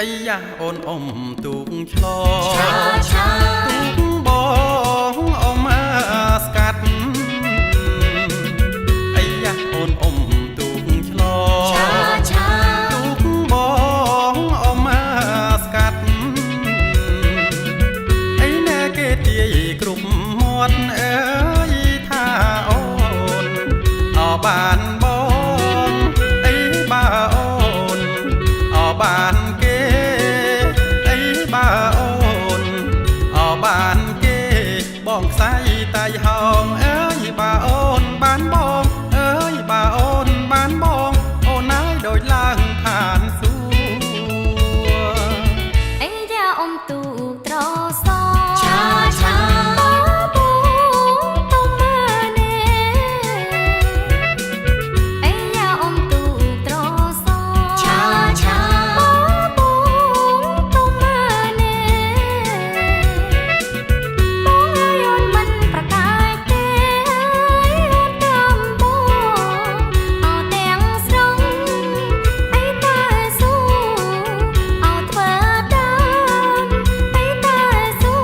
អីយ៉ាអូនអ៊ំទូកឆ្ល ឆាឆា ទូកបងអ៊ំស្កាត់អីយ៉ាអូនអ៊ំទូកឆ្ល ឆាឆា ទូកបងអ៊ំស្កាត់អីណែគេទាយគ្រប់មាត់អើយថាអូនអបានបងអីបើអូនអបានគេអីបើអូនអបានគេបងខ្សែតៃហោងអើយបើអូនបានបងអើយបើអូនបានបងអូនណាយដូចឡើងឋានសួគ៌ អីយ៉ាអ៊ំទូកត្រស ឆាឆា បបងទុំណែអីយ៉ាអ៊ំទូកត្រស ឆាឆា បបងទុំណែបងអើយអូនមិនប្រកាយទេអូនតាមបងអោទាំងស្រុងអីតែស៊ូអោធ្វើដើមអីតែស៊ូ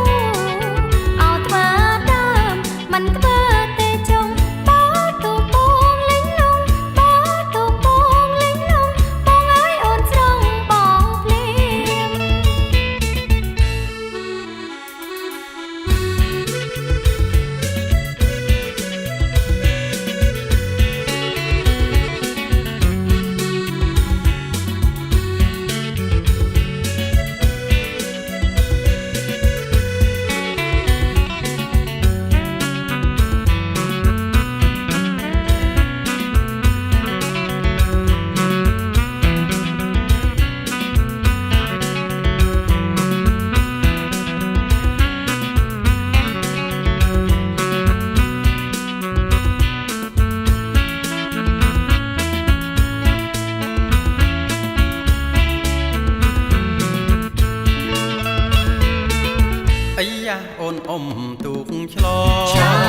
អោធ្វើដើមមិនធ្វើទេចុងបើទូបងលេងនងបើទូបងលេងនងបងអើយអូនស្រង់បងភ្លាម អីយ៉ាអូនអ៊ំទូកឆ្ល ឆា